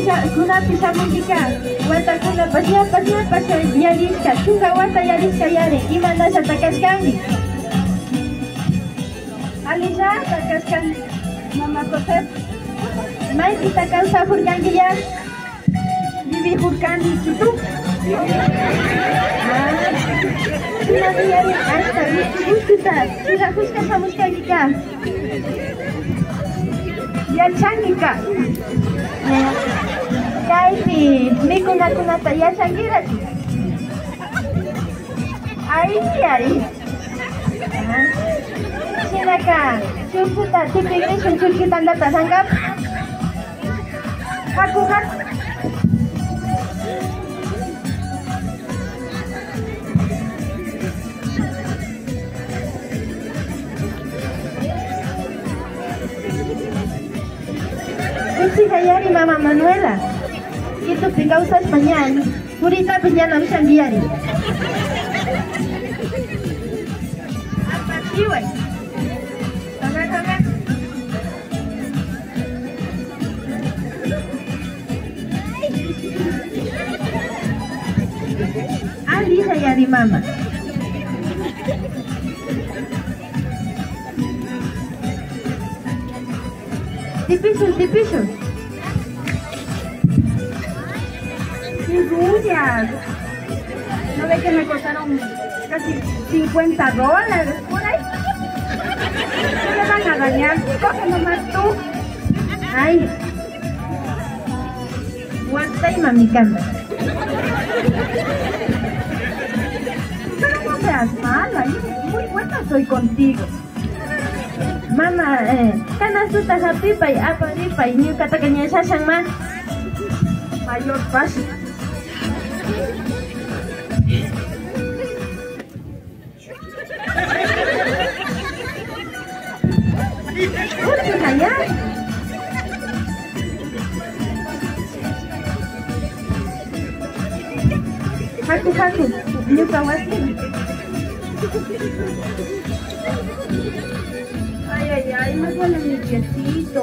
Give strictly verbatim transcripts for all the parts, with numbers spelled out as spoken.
Kunapi shamunkika, watakunapash ñapash ñapash yarishka, chunka wata yarishka yari, imanallata kashkanki? Allillata kashkanki, mama José. Maypita kawsakurkanki ya? Vivijurkani Quito. Ah, shinami yari, ashta gustu gustuta churakushka shamushkankika. Yachanki kan. Kaypi mikunakunata yachankirachu? Ay, ay. Shinaka, chukchuta tipigrishun, chukchu tantata rankapi. Haku, haku. Kushika yari, mama Manuela. Quitopi kawsashpa ña puritapish ñana ushanki yari. Apachiway. Kama, kama. Alli yari, mama. Tipishun, tipishun. Qué rubias. ¿No ve que me costaron casi cincuenta dólares por ahí? No me van a dañar. Coge nomás tú. Ay. Guarda y mami canta. Pero no seas mala, yo muy buena soy contigo. Mama, eh, kanastota hapipay, aparipay, ñukataka ña shashanma. Mayor pash. Haku, haku, ñuka wasi. Ay, ay, ay, más vale mi piecito.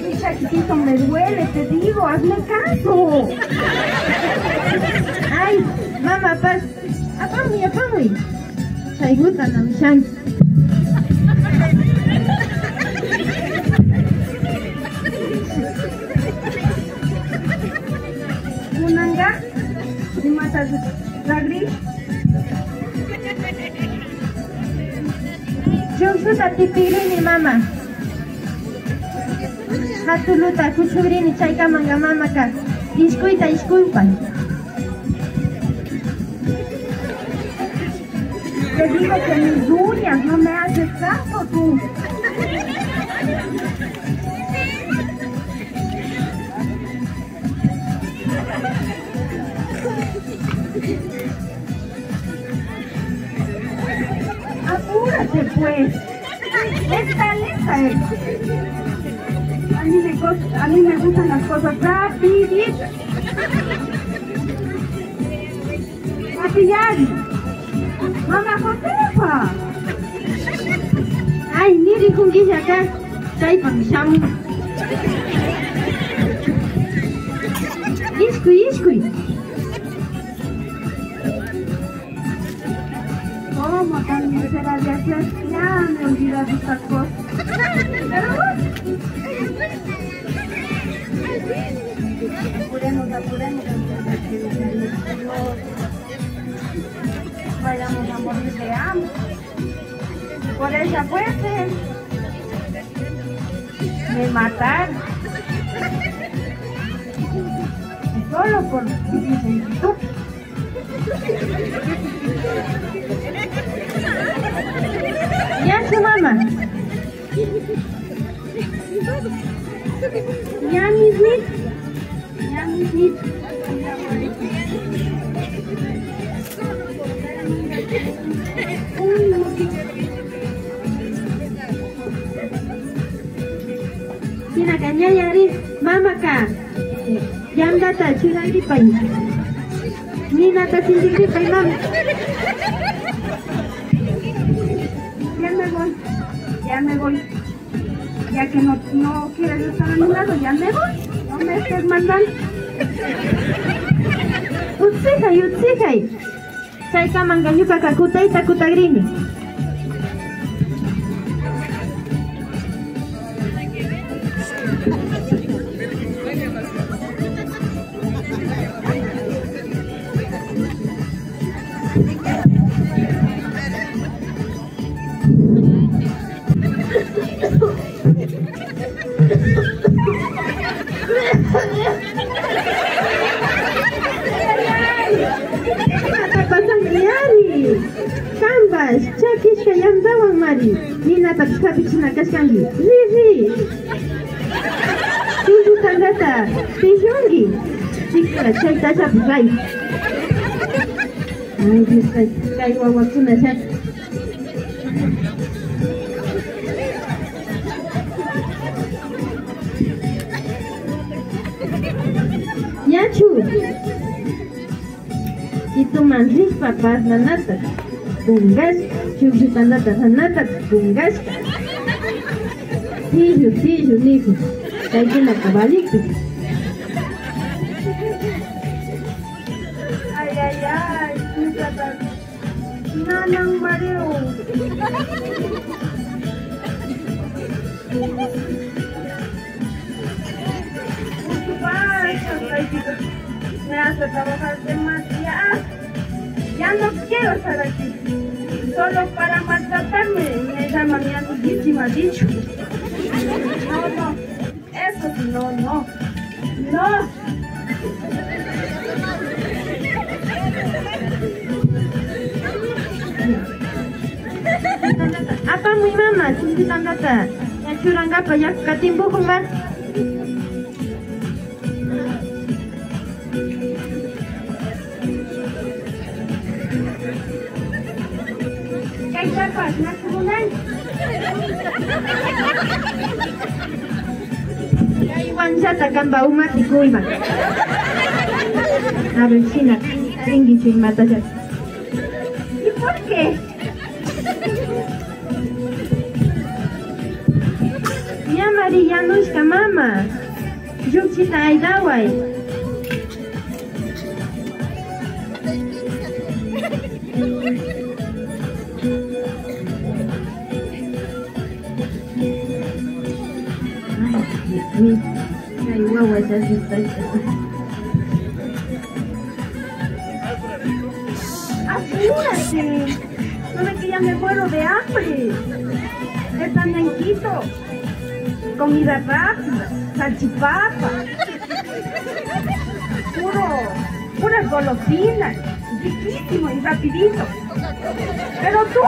Mi chaquitito me duele, te digo, hazme caso. Ay, mama, pas, apamuy, apamuy. Chayguta na mishanki. Kunanka, imata ragri? Chukchuta tipigrini, mama. Hatuluta kuchugrini, chaykamanka mamaka ishkuyta ishkuypan. Te digo que mis uñas no me haces caso tú. Apúrate, pues. Esta lista es. A mí me cos-, a mí me gustan las cosas rapiditas. Apiyari. Mama Josefa. Ay, ni rikunkillakan. Chaypami shamun. Ishkuy, ishkuy. ¿Cómo también será de hacer? Ya me he olvidado estas cosas. Pero bueno. Apuremos, apuremos, apuremos. Vayamos a morir de hambre. Por esa fuerza me mataron. Solo por vivir en YouTube. Ñachu, mama. Ña mismita. Ña mismita. Shinaka ña yari, mamaka yantata churagripay. Ninata sintigripay, mama. Ya me voy. Ya me voy. Ya que no, no quieres estar a mi lado, ya me voy. No me estés mandando. Utsijay, utsijay. Chaykamanka ñukaka kutayta kutagrini. Imata pasan, yari? Kanpash chakishka yantawan mari ninatapish kapichina kashkanki. Ri, ri. Chunchu tantata pishunki. Chikla chaytallapi ray. Ay, Dios, kay, kay wawakuna, ya. Ñachu. Kituman rikpa parlanata kungashka, chukllutandata ranata kungashka. Sillu, sillu, nikun. Kaykunaka valikpi. Ay, ay, ay, ñukata nanan mareo. Mucho pasa, me hace trabajar demasiado. Ya no quiero estar aquí. Solo para maltratarme me llama mi amiguísima, dicho. No, no. Eso sí, no, no. No. Apamuy mama, chunchu tantata. Ña churankapa yaku katimpukunma. Kaytapash nachu munanki. Kay wanllata kanpa umati kuyman. A ver, shina rinkichu imatallata. ¿Y por qué? Ña mari yanushka mama. Llukchita aydaway. Ay, Dios mío. Kay wawa ya se está. Apúrate. No ve que ya me muero de hambre. Está Ñanquito. Comida rápida, salchipapa. Puro, pura golosina. Riquísimo y rapidito. Pero tú,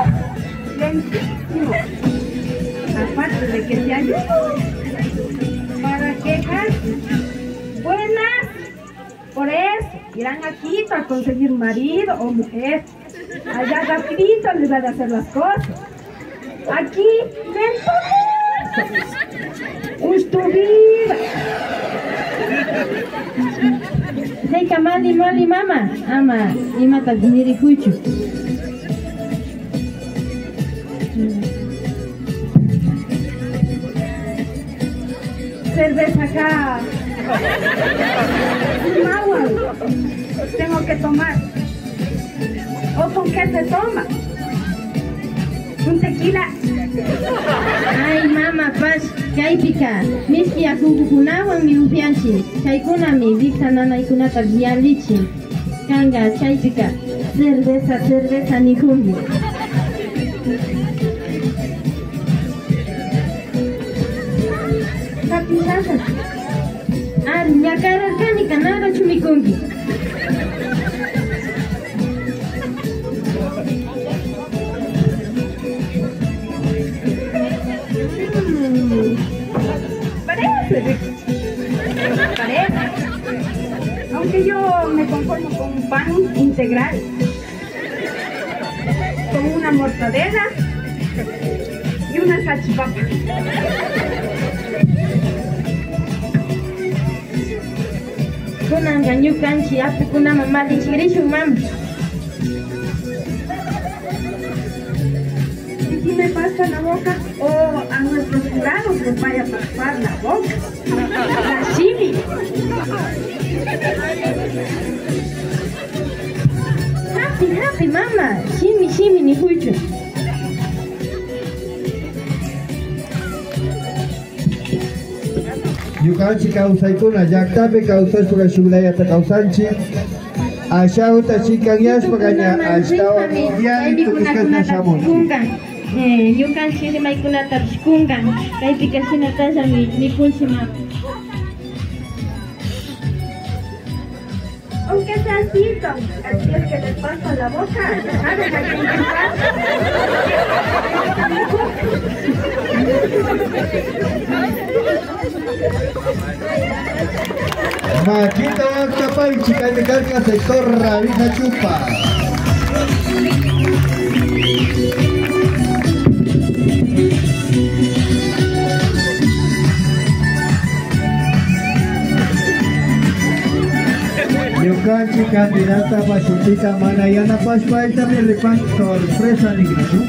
lentísimo. Aparte de que te ayudo. ¿Para quejarse? Buenas. Por eso, irán a Quito a conseguir marido o mujer. Allá rapidito les van a hacer las cosas. Aquí, lento, lento. Uy, tu vida. Rika, mali, mali, mama. Ama, imata mirikuchu. Cerveza acá. Un agua. Tengo que tomar. ¿O con qué se toma? Un tequila. Ay, mamapash, kaypika mishki yakukukunawanmi upyanchik. Kaykunami wiksa nanaykunata yallichin. Kanka chaypika cerveza, cerveza nikunmi. Kapisasa. Ari, ña kararkani, kanarachu mikunki? Mm. Parece. Parece. Aunque yo me conformo con un pan integral, con una mortadela y una salchipapa. Kunanka ñukanchik apukunaman mallichirishun, mama. Pasa la boca o a nuestros jurados les vaya a pasar la boca. La shimi. Hapi, hapi, mama. Shimi, shimi, nikuychu. Ñukanchik kawsaykuna llaktapi kawsashpaka shuk layata kawsanchik. Ashakuta chikanyashpaka ña ashtawan yalli tukushkashna shamunchik. Eh, ñukanchik rimaykunatapish kunkan. Kaypika shinatallami nipunchik, mama. Aunque sea así, así es que les pasa la boca. Makita waktapaychik, kaymi karka sector Rabijachupa. Ñukanchik candidatapa shutita mana yanapashpa aytami ripan sorpresa niknachu.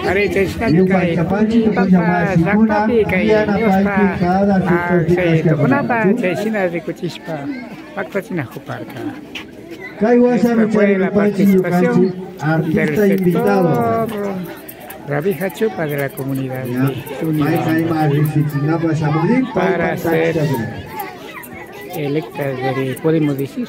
Ari, chayshina kay papa llaktapi kay Diospa, ah, chay tukunapa chayshina rikuchishpa paktachinakuparka. Kay washa rucharipanchik ñukanchik artista invitado. Rabijachupa de la comunidad de Tunilama. Para ser electa, de, podemos decir,